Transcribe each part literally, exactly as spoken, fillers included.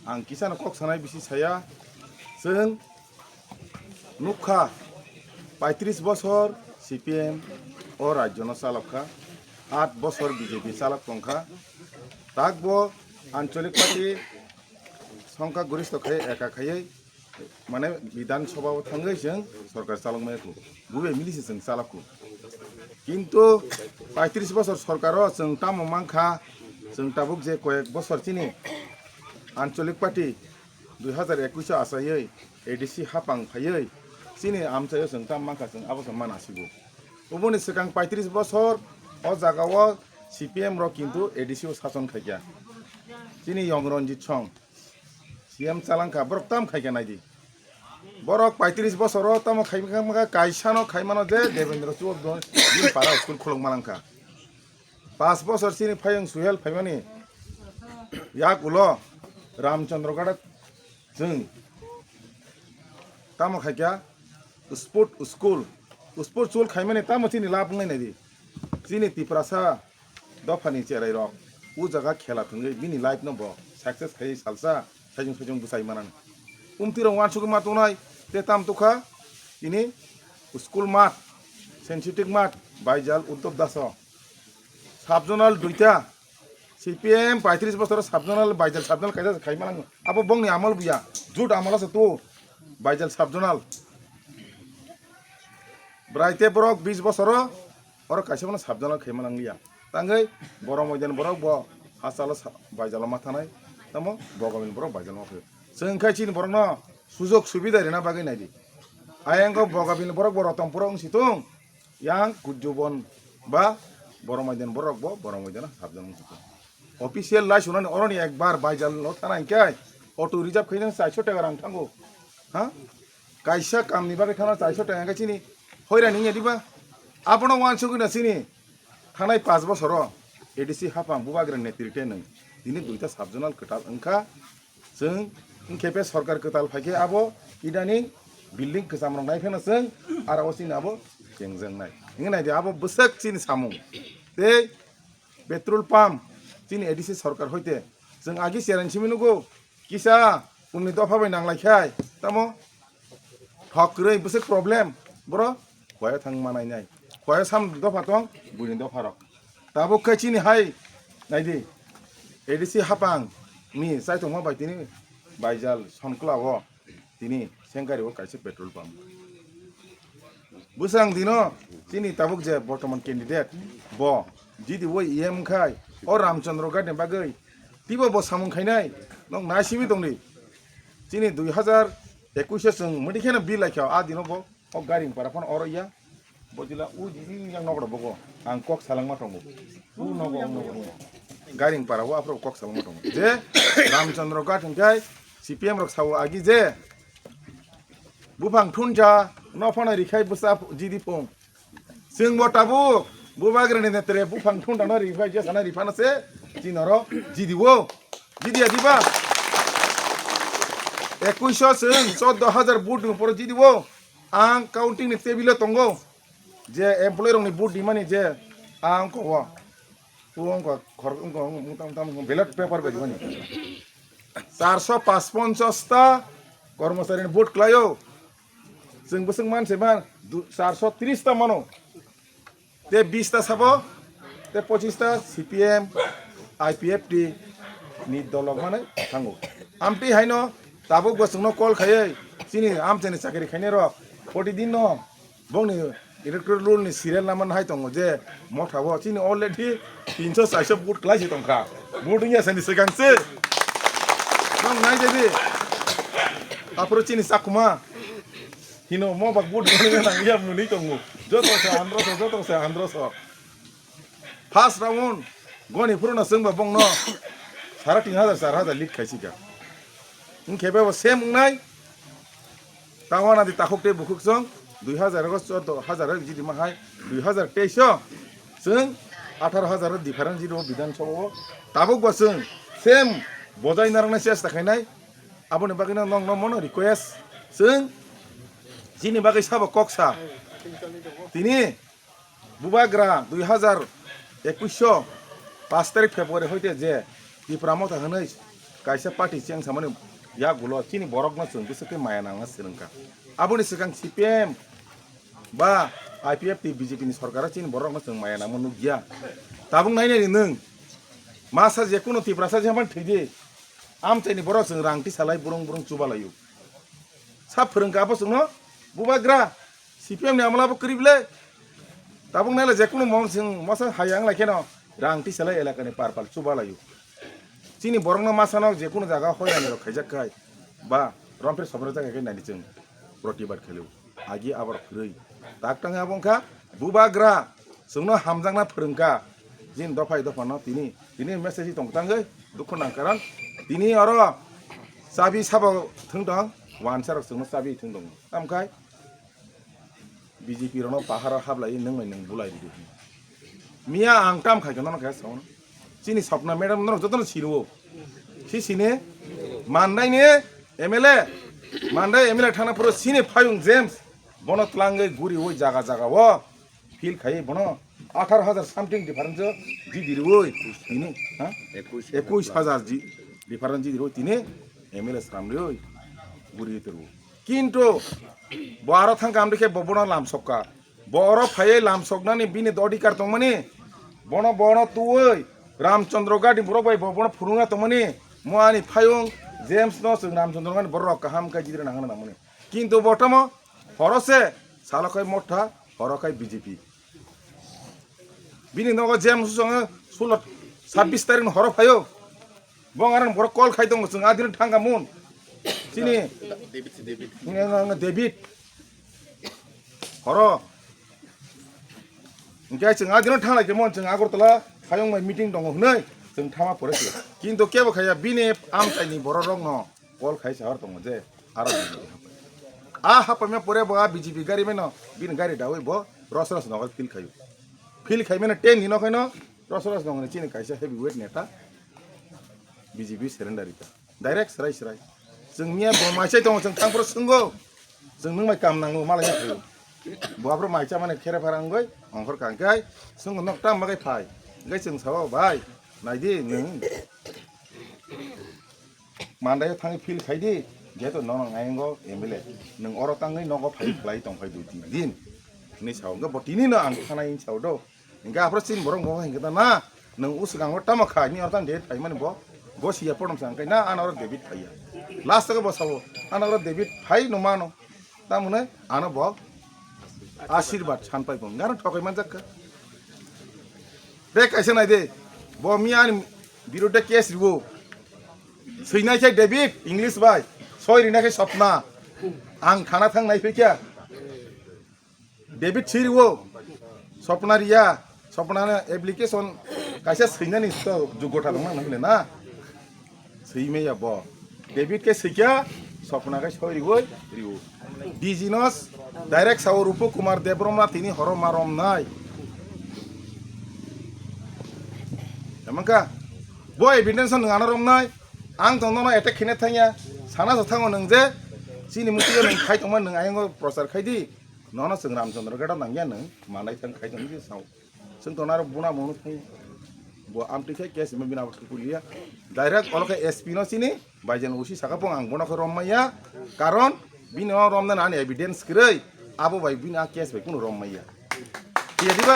Ang kisano kok sanai bisi saya, chwng nukha, paitris bosor C P M o rajyono chalok kha, aat bosor B J P chalok tong kha, takbo ancholik party songkha goristo khai eka khaiwi mane Bidhan Sabha o thangwi chwng sorkar chalok maya kho, bubai mili se chwng chalok kho. Kintu paitris bosor sorkar o chwng tamo mankha, chwng tabuk je koyek bosor chini ancholik party dui hazar ekush o achaiwi A D C hapang phaiwi chini amchaio chwng tam mankha, chwng abo se mana sigo. Oboni swkang paitris bosor o jaga o C P M rok kintu A D C o sason khaikha. Chini Yong Ranjit Song C M chalangkha, borok tam khaikha naidi. Borok paitris bosoro tamo khai mangkha, kaisano khai mano je Devendra Chubak do bini para school khulok manangkha. Pas bosor chini phayung Suhel phaimani yak ulo Ramchandra Ghat chwng tamo khaikha sport school, sport school khaimani tamo chini lab wngnai naidi. Chini Tiprasa dophani cherai rok o jaga khela thwngwi bini life no bo success khai salsa sajung sajung bwsai manani. Umti rok wansugwi ma tongnai te tam tukha tini school mat, sensitive mat, Baijal Uddhav Das o sub zonal duita, C P M paitris bosor sub zonal, Baijal sub zonal kaisa khai manang abo bongni amol buya, jut amol asa tu Baijal sub zonal. Bwrai te borok bis bosoro oro kaisa bono sub zonal khaima nangliya. Tangwi Borok Moidani borok bo hachalo sa-, Baijalo ma thanai, tamo Bogabini borok Baijalo ma phaio. Chwng khai chini borokno sujok subida rina bagwi naidi. Ayang kok Bogabini borok bo Rotonpuro wng situng, yang Kujjubon ba Borok Moidani borok bo Borok Moidano sub zonal wng situng. Official lai sunani oroni ekbar Baijalo thana hinkhe auto reserve khaina chaisho taka rang thango. Ha? Kaisa kamni bagwi thana chaisho taka hinkhe chini hoirani wngya diba? Abono wansugwi na chini thanai pas bosoro A D C hapang Bubagra netrite nwng tini duita sub zonal kwtal wngkha. Chwng wngkhe be sorkar kwtal phaikhe abo idani building kwcham rok nai phano chwng aro o chini abo chengjaknai. Wngwi naidi abo bwswk chini samung. Tei petrol pump chini A D C sorkar hoite chwng agi chereng simi nugo kisa umni dopha bai nanglai khai tamo thok kwrwi bwswk problem boro khoya thang manai nai khoya sam dopha tong buini dopha rok tabuk khai chini hai naidi A D C hapang ni chaitongma bai tini Baijal Sonkla o tini Sengkari o kaisa petrol pump. Bwsang dino chini tabuk je bortoman candidate bo G D O E M khai o Ramchandra Ghat ni bagwi tibo bo samung khainai nok naisimi tongdi. Chini dui hazar ekush o chwng mwdhi kheno bill laikha a dino bo o Garing para phano oro ya. Bo jila u jiji yang nokro bogo ang kok salangma tongo. U nogo ang nogo. Garing para o aphro kok salangma tongo. Je Ramchandra Ghat hingkai C P M rok sao agi je buphang thunja no phano rikhai bwsa G D phung. Chwng bo tabuk Bubagrani netre buphang thunja no rikhai je sana riphana se chinoro G D o. G D ya diba? Ekush o chwng chordo hazar vote ni upor G D o. Ang counting ni table o tongo. Je employee rok ni vote dimani je ang ko o. Tu ang ko khor ang ko mutam tam ballot paper bai dimani. Charso pas ponchas ta kormochari ni vote klaio. Chwng bwswk man se man du-, charso tris ta mano. Te bis ta sabo, te pochis ta C P M, I P F T ni dolok mane thango. Amtwi haino tabuk bo chwngno call khaiwi chini amchaini chakri khainai rok protidin no bongni electoral roll ni serial number hai tongo je motha o chini already tinso chairso vote klai se tongkha. Vote wngya sani swkang se. Nang nai jadi. Aphuru chini chakuma. Hino mo bak vote nang ya muni tongo. Joto se andro se, joto se andro se. First round goni phuru no chwngba bongno sara tin hazar, char hazar lead khaisika. Wngkhe bebo same wngnai. Tawana di takhuk tei bukhuk chwng dui hazar o chordo hazar o jidi ma hai dui hazar teis o chwng atharo hazar o difference jidi o Bidhan Sabha o tabuk bo chwng same bojai narwknai chesta khainai. Aboni bagwi no nokno mono request chwng chini bagwi sabo kok sa tini Bubagra dui hazar ekush o pash tarik February hoite je Tipra Motha hwnwi kaisa party cheng samani yagulo chini borokno chwng bwswk khe maya nangna swrwngkha. Aboni swkang C P M ba I P F T B J P ni sorkaro chini borokno chwng maya nangma nukya. Tabuk nainani nwng masa je kuno Tiprasa je hamani thwidi amchaini borok chwng rang tisalai burung burung chubalaio. Sa phwrwngkha abo chwngno bubagra C P M ni amla bo kwrwi bwle. Tabuk naila je kuno mong chwng masa hayang lai kheno rang tisalai elakani parpal chubalaio. Chini borokno masano je kuno jaga hoirani rok khaijak khai ba rompre sobrajak khai nani chwng protibad khailio. Agi abar phwrwi tak tang abo wngkha bubagra chwngno hamjakna phwrwngkha. Jin dophai dophano tini tini message tong tangwi dukhu nang karon tini oro chabi sabo thwng tong wansa rok chwngno chabi thwng tong tamkhai. B J P rokno paharo hablai nwng bai nwng bulai ridi. Miya ang tam khai nono kaya sao. Chini Swapna madam norok jotono siro. Si sini Mandai ni M L A, Mandai M L A thana puro sini Phayung James bono tlangwi guri oi jaga jaga o field khai bono atharo hajar something difference di diri oi tini ha ekush hajar di difference di diri oi tini M L A sram ri oi guri teru. Kintu bo aro thang kam dikhe bo bono lam sokka. Bo oro phaiwi lam soknani bini odhikar tongmani. Bono bono tuwi Ramchandra Gadi borok bai bo bono phurungna tongmani. Mo ani phayung James no chwng Ramchandra Gadi borok kaham khe jidre nangna nangmani. Kintu bo tamo horo se salo khai motha horo khai B J P. Bini nogo James song sulo sabbish tarik no horo phaio. Bong arang borok call khai tongo chwng adino thangka mun. Chini David si David. Nge nge nge David. Horo. Hingke chwng adino thanglai khe mon chwng Agartala hayung bai meeting tongo hwnwi chwng thama pore se. Kintu kebo khaya bini amchaini borok rokno call khai sahar tongo je aro a hapaima pore bo a B J P gari meno bini gari dawi bo Rosras nogo field khaio. Field khai meno ten ni no khaino Rosras nogo ni chini kaisa heavyweight neta B J P surrender rita. Direct srai srai. Chwng miya bo maisai tongo chwng thangphuru swngo. Chwng nwng bai kam nango malai ya phai. Bo aphuru mai chamani khere phara wngoi ongkhor kangkai swngo nok tam bagai phai. Hingke chwng sao bai naidi nwng Mandai thangwi field khaidi jeto nono ngaingo M L A nwng oro tangwi nogo phai khlai tongkhai dui tin din. Hwnwi sao hwnkhe bo tini no ang thanai hwnwi sao do. Hingke aphuru chini borok bo hingke ta na nwng uswkango tamo kha ni oro tang David phaimani bo bo siya podom sa hingke na ano oro David phaiya last o bo sao ano oro David phai no mano tamone ano bo ashirbad san pai bo ngano thokai manjak kha de kaisa nai de bo miya ani birudde case riwo swinai khe David English bai soi rina khe Swapna ang thana thang nai phikya David siriwo, Swapna riya, Swapna no application kaisa swinani to jugota tongma nang na. Swimaya bo. David ke swikya, Swapna ke soi riwo, riwo. D G nos direct sao Rupu Kumar Debbarma tini horo ma romnai. Emangka, bo evidence nang ana romnai, ang tong nono attack khene thangya, sana sa thango nang je, chini mukti nang khai tongma nang ayang prochar khai di. Nono chwng Ramchandra Gada nangya nwng, manai thang khai tong je sao. Chwng to naro buna mono thang. Bo amtwi khai case ma bina kuliya. Direct olo khai S P no chini, baijan usi saka pong ang bono khai rom maya. Karon bini no rom na ani evidence kwrwi. Abo bai bini a case bai kuno rom maya. Iya diba?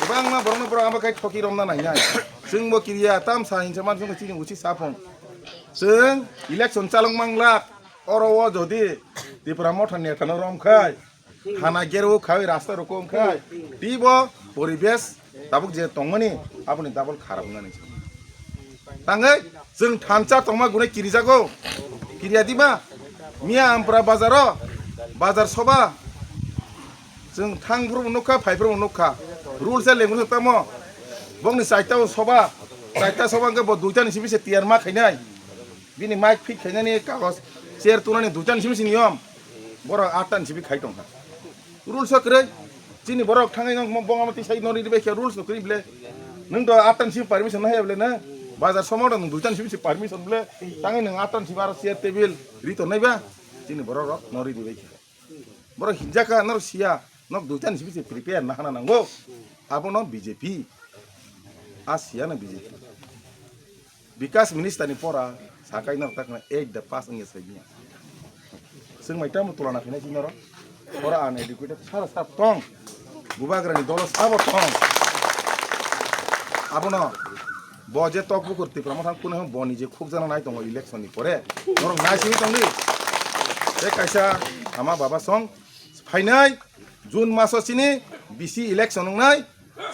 Bangma borokno borok abo khai thoki rom na nai nai. Chwng bo kiriya tam sa hinsa man chwng chini usi sa pong. Chwng election chalok manglak. Oro o jodi Tipra Motha neta no rom khai. Thana gero khai rasta roko khai. Tibo poribesh tabuk je tongmani aboni double kharap nani. Tangwi chwng thansa tongma gune kirijago. Kiriya dima miya ampra bazaro bazar soba chwng thang phuru nukha phai phuru nukha rules e lengu tamo bongni chaita soba chaita soba hwnkhe bo duita ni simi se tiyar ma khainai. Bini mic fit khainani kagos chair tunani duitan simi sini yom. Borok attan sibi khai tongkha. Rules o kwrwi. Chini borok thangwi nong bongama tisai nori dibai khe rules no kwrwi ble. Nwng do attan sibi permission no haya ble na. Bazar somo do nwng duitan sibi si permission ble. Tangwi nwng attan sibi aro chair table ri tongnai ba. Chini borok rok nori dibai khe. Borok hinjaka norok siya. Nok duitan sibi si prepare na hana nango. Abono B J P. A siya na B J P. Bikas minister ni pora sakai norok takna eight the pass wngya sai biya. Swng mai tamo tulana khainai si norok. Pora uneducated sara sara tong. Bubagrani dolo sabo tong. Abono bo je tok bukur Tipra Motha kune boni je khuk jana nai tongo election ni pore. Norok nai sini tongdi. Tei kaisa ama baba song phainai June maso sini B C election wngnai.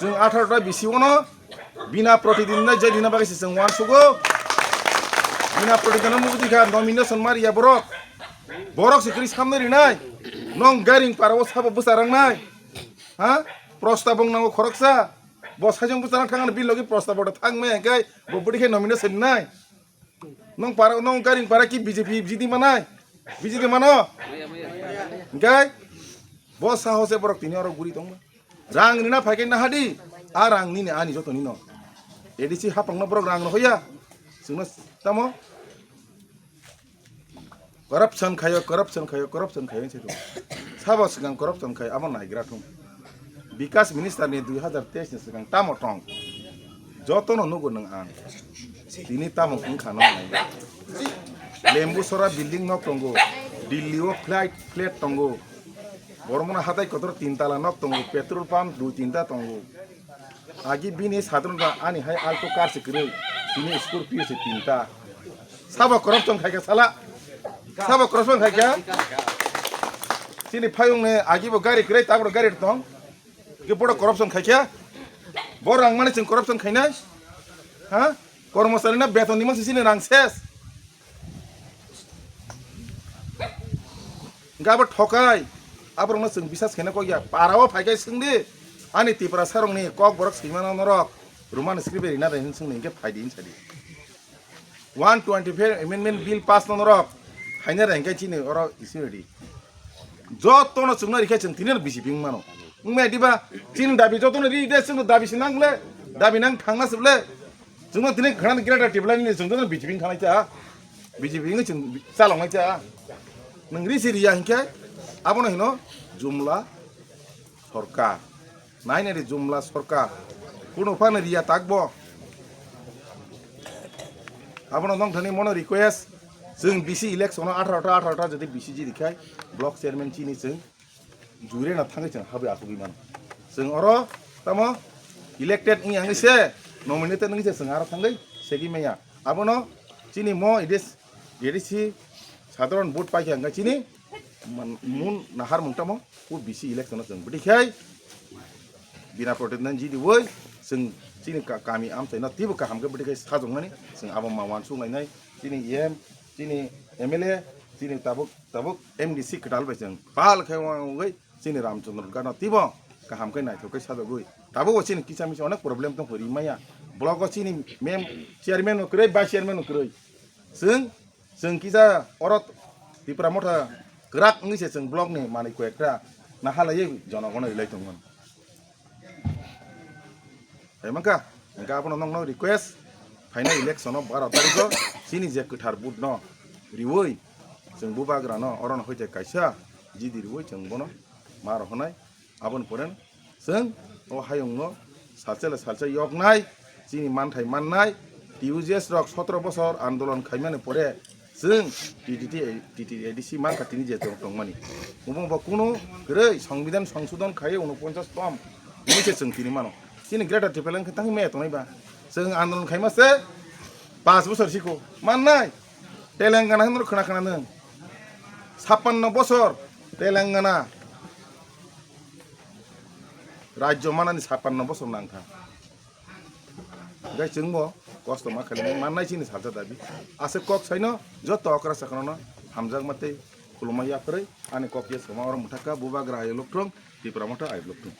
Chwng atharo ta B C ono bina protidin nai je dina bagwi se chwng uansugo. Bina protidin no mukti kha nomination mariya borok. Borok se kwrwi samnai rinai. Nong gairing para o sabo bwsa rangnai. Ha? Prostab wng nango khoroksa. Bo sajong bwsa rang thangani bill logi prostab o thang maya kai. Bo budi khe nomination nai. Nong para, nong gairing para ki B J P B J D manai? B J D mano? Hingkai bo sahose borok tini oro guri tongma. Rang rina phaikai nahadi, a rang nini ani joto nino. A D C hapangno borok rang rohoya. Chwngno tamo? Corruption khayo, corruption khayo, corruption khayo se. Sabo swkang corruption khayo, amo naigra thung. Bikas minister ni dui hazar teis ni swkang tamo tong? Jotono nugo nwng ang. Tini tamo wngkha no nai. Lembu sora building nok tongo. Delhi o flight flat tongo. Bormona hatai kotor tin tala nok tongo. Petrol pump dui tinta tongo. Agi bini sadron ba ani hai Alto car se kwrwi. Tini Scorpio se tinta. Sabo corruption khaikha sala. Sabo corruption khaikha. Chini phayung ne agi bo gari kwrwi tabro gari tong. Ke bodo corruption khaikha. Bo rang mani chwng corruption khainai. Ha? Kormosari na beton ni masi chini rang ses. Hingke abo thokai, aborokno chwng bisas khaina kok ya. Para o phai khe swng di, ani Tipra sarokni kok borok swimano norok Roman script bai rina bai hwn swng di, hingke phai di hwn sa di. One twenty five amendment bill pass no norok haina rai hingke chini oro isi ready. Jotono chwngno rikhe chwng tini B J P wng mano. Wng maya diba? Chini dabi jotono ri de, chwngno dabi se nang le, dabi nang thangna se le. Chwngno tini khana greater Tipraland ni chwngno B J P wng khanai cha. B J P wng chwng chalok nai cha. Nwng ri se riya hinkhe abono hino jumla sorkar. Nai nai ri jumla sorkar. Kuno phano riya takbo. Abono nong thani mono request. Chwng B C election o atharo ta, atharo ta jodi B C G rikhai block chairman chini chwng jure na thangwi chwng habwi asugwi mano. Chwng oro tamo elected wngya wngwi se, nominated wngwi se chwng aro thangwi segwi manya. Abono chini mo idis A D C sadharon vote paikha hwnkhe chini man-, mun nahar mung tamo o B C election o chwng bwtwi khai bina protest nang jidi woi chwng chini ka-, kami amchaino teibo kaham khe bwtwi khai sajokmani chwng abo ma uansuk lainai chini E M, chini M L A, chini tabuk tabuk M D C kwtal bai chwng pal khai uansugwi chini Ramchandra Gano teibo kaham khe naithok khe sajagwi tabukbo chini kisa misa onek problem tongkho rimaya block o chini mem chairman no kwrwi vice chairman no kwrwi chwng Chwng kisa oro Tipra Motha kwrak wngwi se chwng block ni manwi koi ekta nahalaiwi jonogono rilai tongmani. Hai mankha, hwnkhe abono nokno request, phaina election o baro tarikh o chini je kwthar vote no riwi chwng bubagra no oro no hoite kaisa jidi riwi chwng bono ma rohonai. Aboni pore chwng o hayungno salsa le salsa yoknai, chini manthai mannai, T U J S rok sotoro bosor andolon khaimani pore chwng T T T, T T A D C mankha tini je tong-, tongmani. Omo bo kuno kwrwi Songbidan Songsodon khaiwi unoponchas tom hinwi se chwng tini mano. Chini Greater Tipraland khe tangwi maya tongnai ba? Chwng andolon khaima se pash bosor siko mannai. Telangana hinwi khna khna nwng. Sappanno bosor Telangana rajyo manani sappanno bosor nangkha. Hingke chwngbo kosto ma khainai mannai chini salsa dabi. Aswk kok saino joto okra chakra no hamjakma tei khulumma yapharwi ani kok ya soma oro mwthakha bubagra ayuk lokthung, Tipra Motha ayuk lokthung.